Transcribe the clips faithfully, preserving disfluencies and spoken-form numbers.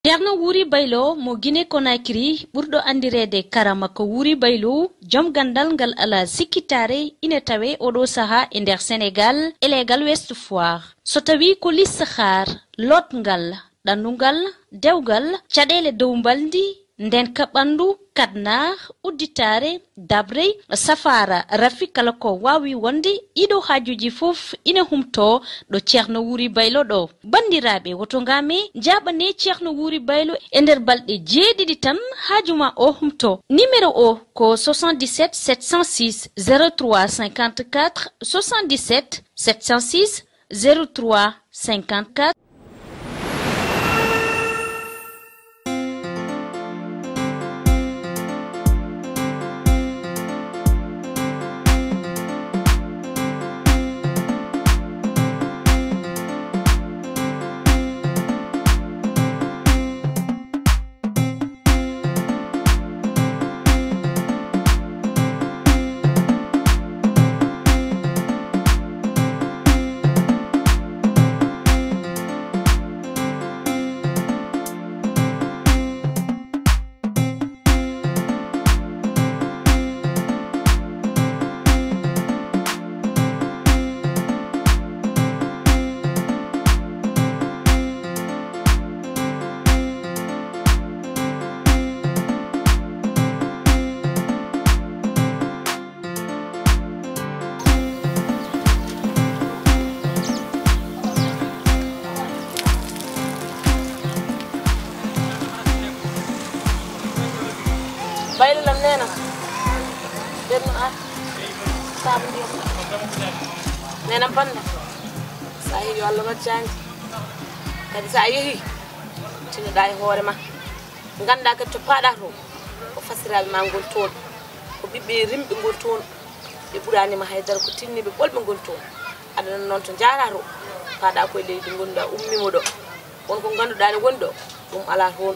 Ceerno Wuuri Baylo mo Guinée Conakry, ɓurɗo anndireede Karama ko Wuuri Baylo, joom ganndal ngal alaa sikkitaare, ina tawee oɗo sahaa e nder Senegaal e leegal Ouest Foire. So tawii ko listixaar, lootngal, ɗannungal, dewgal, caɗeele dow mbalndi, ndeenka ɓanndu, kadnar, udditaare, dabrey, safaara, rafi, kala ko waawi wonde, ɗiɗo haajuuji fof ina humtoo ɗo Ceerno Wuuri Baylo ɗo. Banndiraaɓe, woto ngam e njaaɓane Ceerno Wuuri Baylo e nder balɗe jeeɗiɗi tan haaju ma o humto. Numéro o ko soixante-dix-sept sept cent six zéro trois cinquante-quatre, soixante-dix-sept sept cent six zéro trois cinquante-quatre. Baylo lam, neenam. Ɓerndu ar. Saabu ndiyam. Neenam, bannda. So a yehi, yo Allah waɗ jaange. Kadi so a yehi, tinoɗaa e hoore ma. Nganndaa kadi to paaɗaa to, ko fasiraaɓe ma ngoni toon, ko ɓiɓɓe rimɓe ngoni toon, ɓe ɓuraani ma hay dara, ko tinniiɓe ɓolɓe ngoni toon. Aɗa nana noon to njaaraa to, paaɗaa ko e leydi ngonɗaa, ummii mo ɗo. Won ko ngannduɗaa ne woni ɗo, ɗum alaa toon.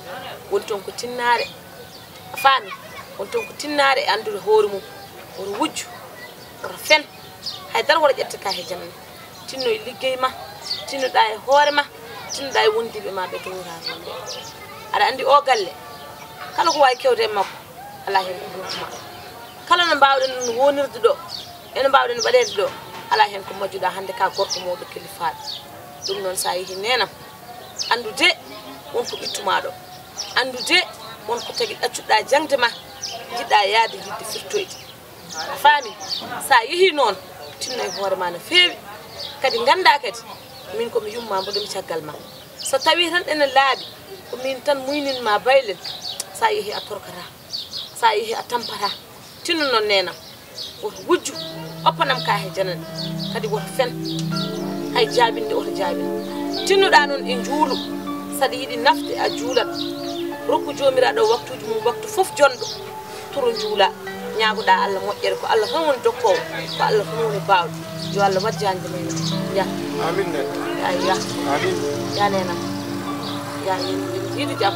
Woni toon ko tinnaare, a faami? Woni toon ko tinnaare e anndude hoore mum, woto wujju, woto fen, hay dara woto ƴette ka he janane. Tinno e liggey ma, tinnoɗaa e hoore ma, tinnoɗaa e wondiiɓe ma ɓe to wuraani wonde. Aɗa anndi o galle, kala ko waawi kewde e makko, alaa heen ko huuɓuma. Kala no mbaawɗen wonirde ɗo, e no mbaawɗen waɗeede ɗo, alaa heen ko majjuɗaa hannde ka gorko mawɗo kelifaaɗo. Ɗum noon, so a yehii, neenam, anndu de won ko ittumaa ɗo. Anndu de won ko tagi ɗaccuɗaa jaŋde ma, njiɗɗaa yahde yiɗde firtoyde. A faami? So a yehii noon, tinno e hoore ma no feewi. Kadi nganndaa kadi, min ko mi yumma mboɗo mi caggal ma. So tawii tan ene laaɓi, ko min tan muynin ma baylen, so a yehii a torkataa, so a yehii a tampataa. Tinno noon, neenam, woto wujju, oppanam ka he janane, kadi woto fen, hay jaabinde woto jaabin. Tinnoɗaa noon e njuulu, saɗa yiɗi nafde a juulat. Rokku Joomiraaɗo waktuuji mum, waktu fof jonɗo. Toro njuula, ñaagoɗaa Allah moƴƴere, ko Allah tan woni dokkoowo, ko Allah tan woni baawɗo. Yo Allah waɗ jaango men. Ya. Amin, nene. Ya, ya. Amin. Ya, neenam. Ya, en, en njiidu jam.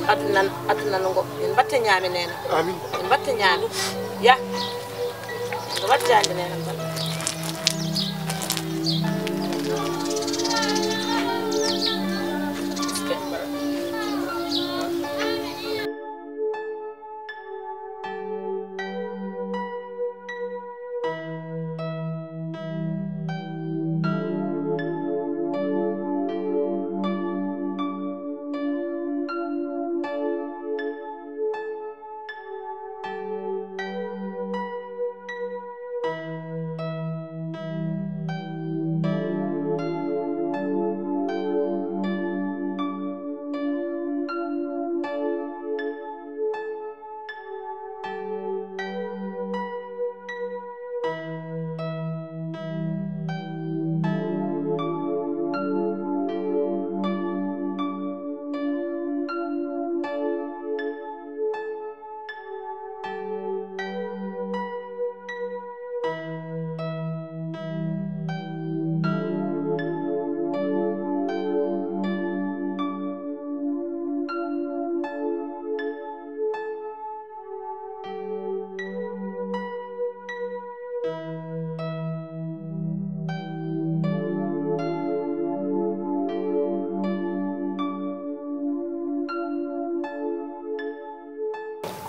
Aduna, aduna no ngo. En mbatte ñaame, neenam. Amin. En mbatte ñaame. Ya. En mbatte jaango, neenam.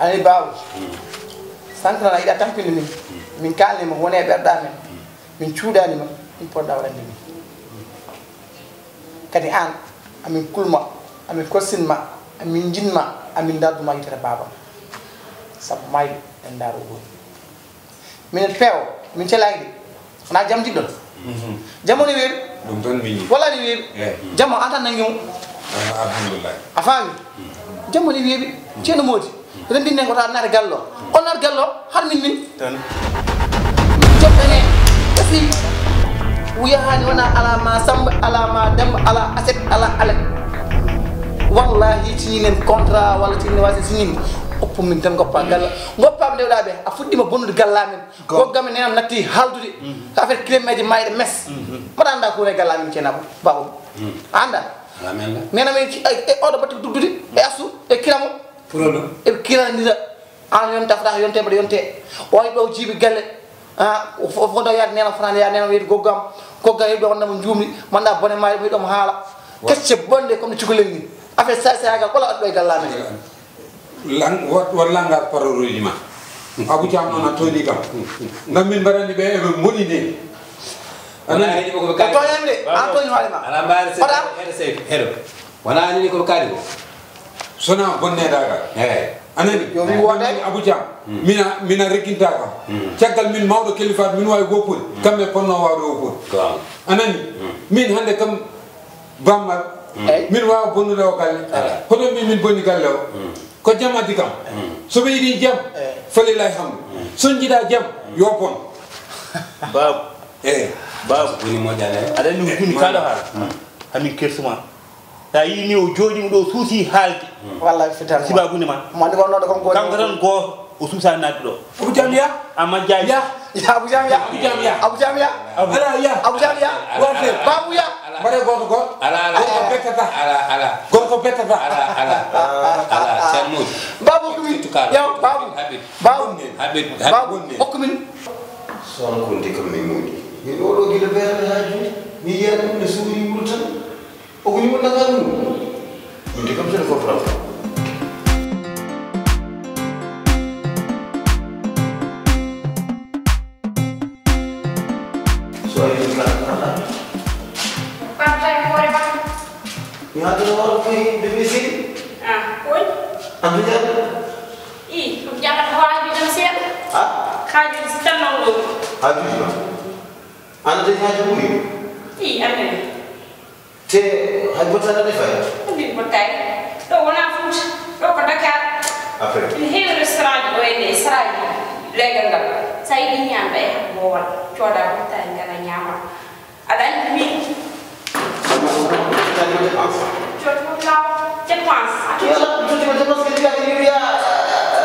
Ani baawo, sànq noon a yiɗaa tampinde min. Min kaalni ma ko woni e ɓerɗe amen. Min cuuɗaani ma, ɗum poɗɗaa waɗande min. Kadi aan, amin kulma, amin korsin ma, amin njin ma, amin ndardu ma yitere baaba ma. Sabu maayɓe en ndaaro ɗum. Minen peewo, min celaaki de. Wonaa jam njiɗɗon. Jam o ne weeɓi. Ɗum tan min njiɗi. Walla ne weeɓi. Eey. Jam o, aan tan nanngi mo. Ah, alhamdulillah. A faami? Jam o ne weeɓi. Ceerno Moodi. Eɗen ndinne ko taa naata gallo. On naata gallo, har min min. Tan. Joɓɓene. Kasi. Wuyahaani wona ala ma Samba, ala ma Demba, ala Aset, ala Alek. Wallahi, signinen contrat walla signinen wasi signinen. Oppu min tan ngoppa galla. Ngoppa ɓe ndewɗaa ɓe. A fuɗɗima bonnude galla men. Gogga men nenam natti haaldude. Ko affaire kilemeji mayɗe mes. Mbaɗa annda ko woni galla min ceena baba. A annda? Ala men la. Nenam e, e, e oɗo batti ko duddude. E asu, e kiramo. Puro ɗum. E kirandira. An yonta fota yonte mbaɗa yonte. O wawi ɗo jiibi galle. Ah, o fo-, fof ɗo yaade nenam fotani yaade nenam wiyde goggam. Goggam heɓi ɗo wonnamo juumɗi. Manda bone ma heɓi ɗo mo haala. Wa- Kecce bonde comme cukalel ni. Affaire say sayagal wala waɗi ɗo e galla men. Lan-, wat, wat langage paroruji ma. Abou Thiam noon a tooñi kam. Ngam min mbaɗani ɓe eɓe mboɗi nde. Wona heni ko ɓe kaali. Ko tooñani de, an tooñi hoore ma. Ala mbaari se Oɗa? Heɗo sey, heɗo. Wona heni ko ɓe kaali ko. Sona bonnedagal. Eey. Anani? Yo mi woote. Abou Thiam. Mina, mina reggintaka. Caggal min mawɗo kalifaat, min wawi woppude. Kamɓe ponno wawde woppude. Anani? Min hande kam Bammal. Eey. Min waawa bonnude o galle. Ala. Hoto mbi min bonni galle o. Ko jam addi kam. So ɓe yiɗi jam, falillahi hamdu. So jiɗa jam, yo bon. Baabu. Eey. Baabu. Woni moƴƴaani. Aɗa anndi ko juni kaɗo haala. Hamin kersuma. Sa yii ni o jooɗiima ɗo suusi haalde. Wallahi fitan. Siba bunde ma. Mo anndi wonnoɗo kon ko. Kanko tan gooto. O suusa naatde ɗo. Abou Thiam ya. Amma Diagne. Ya. Ya, Abou Thiam ya. Abou Thiam ya. Abou Thiam ya. Ala ya. Abou Thiam ya. Wonde. Babou ya. Mbaɗe gooto gooto. Ala, ala. Gorko bettata. Ala, ala. Gorko bettata. Ala, ala. Ala, Thierno Moody. Babou ko min. Yaw, Babou. Habib. Babou. Habib. Babou, hokku min. Son ko ndi kam mi mundi. Min oɗo gila beere ha joni. Mi yiya ɗum ne suuri wuro tan. O ko niveau Dakar mum. Min de kam, je ne comprends pas. So a yii tan, tan, tan. Pamtay hoore ma. Mi haddana hoore koye bébé Siri. Ah, koy? Abdou Diallo. I, ɗum jahat ko waawi ɗum seeɗa. Ah? Haajuuji si tan non ɗo. Haajuuji ma? Ana tawi haaju ɓuri? I, anndani. Te hay bottani aɗa fay? Min bottaani. Ɗo wonaa Fuuta. Ɗo ko Dakar. Après? Ina heewi restaurant ji ɗo e nder saraaji leegal ngal. So a yiɗi ñaamde, a yahat Boowal, cooda bottaani, ngara ñaama. Aɗa anndi min. Cooda ko law dépense. Yala, ɗum tottima dépense, kadi wiya,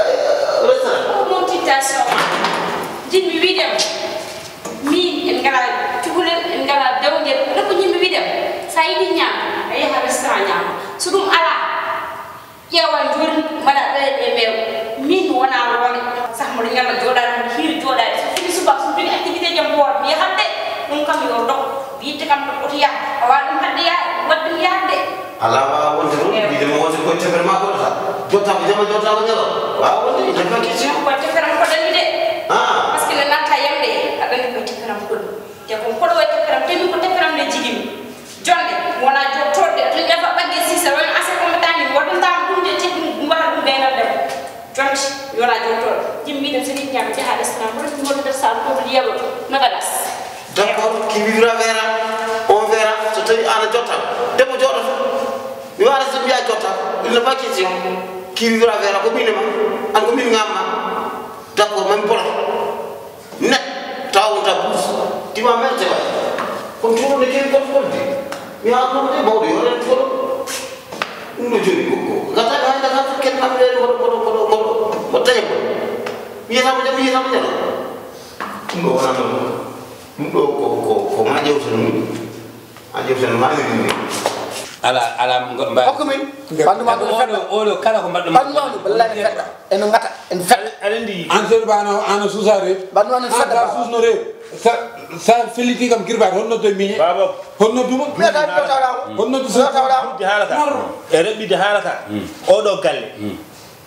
eh, restaurant. Ko noon tentation ma. Jinmi wiide ma. Min, en ngalaa cukalel, en ngalaa dewgel. Ɗo ko yimɓe wiɗen, so a yiɗi ñaam, a yaha restaurant ñaama. So ɗum alaa, ƴeewa njoorndi, mbaɗa ɗo e ɗe meew. Min mi wonaa loone, sah mboɗo ñalla jooɗaade, mboɗo hiira jooɗaade. So fini subaka, so mi jogii activité jam mboɗo, mi yahat de. Ɗum kam yo dog. Yiɗde kam ko oto yah, a waɗa ɗum hadde yah, waɗ ɗum yahde. Alaa, waawaa wonde noon, eewa. Wiide ma wonde koye tefere ma koɗata. Jotta ko jama, jotta ko ñalawma. Waawaa wonde, il n'est pas question. Koye tefere am ko dañi de. Ah. Parce que nde natta yamde, aɗa anndi koye tefere am koɗi. Te ko koɗo e tefere am, te min ko tefere am nde jigimi. Jonde, mi wona jooɗtorde, to ñafa ɓagge sisa, wona ase ko mbatani, mi waɗa ndaar ɗum de, te ɗum, ɗum waɗa ɗum gaynal debbo. Jonti, mi wona jooɗtooɗo. Jimmi ɗum so nit ñaami jaha restaurant, mboɗo ɗum woni nder salle, ko woni yeɓo, no gaɗas. D'accord, qui vivra verra, on verra. So tawi an a jotta, debbo jooɗoto. Mi waɗa so mbiya jotta, il n'est pas question. Qui vivra verra, ko min e ma, an ko min ngamma. D'accord, mami bolo. Net, tawa wonta bourse. Tima merte waay. Kon tuuro ne kewi kon fodde. Mi ha ko de mawɗo yo ren tuuro. Ɗum ɗo joni ko, ko. Gata hay gata ken am ren mboɗo, mboɗo, mboɗo, mboɗo, mboɗo taƴa ko. Mi yiyata mo jam, mi yiyata mo jam. Ɗum ɗo wona ɗum. Ɗum ɗo ko, ko, ko ma ƴewtan mum. A ƴewtan ma mi ɗum. Ala, ala, mba- Hokku min. Ɓanndu ma ɗum oɗo, oɗo kala ko mbaɗɗo. Ɓanndu ma ɗum, wallahi, ene fetta. Ene ngata, ene fetta. Aɗa anndi. An sori ba ano, ano suusare. Ɓanndu ma ɗum fetta. An suusnore. Sa, sa felliti kam kirbaade, honno to miñe? Baba. Honno duma? Mi ata do tawla. Honno du sa tawla. Haalata. E reɓɓiɗe haalata. Oɗo galle.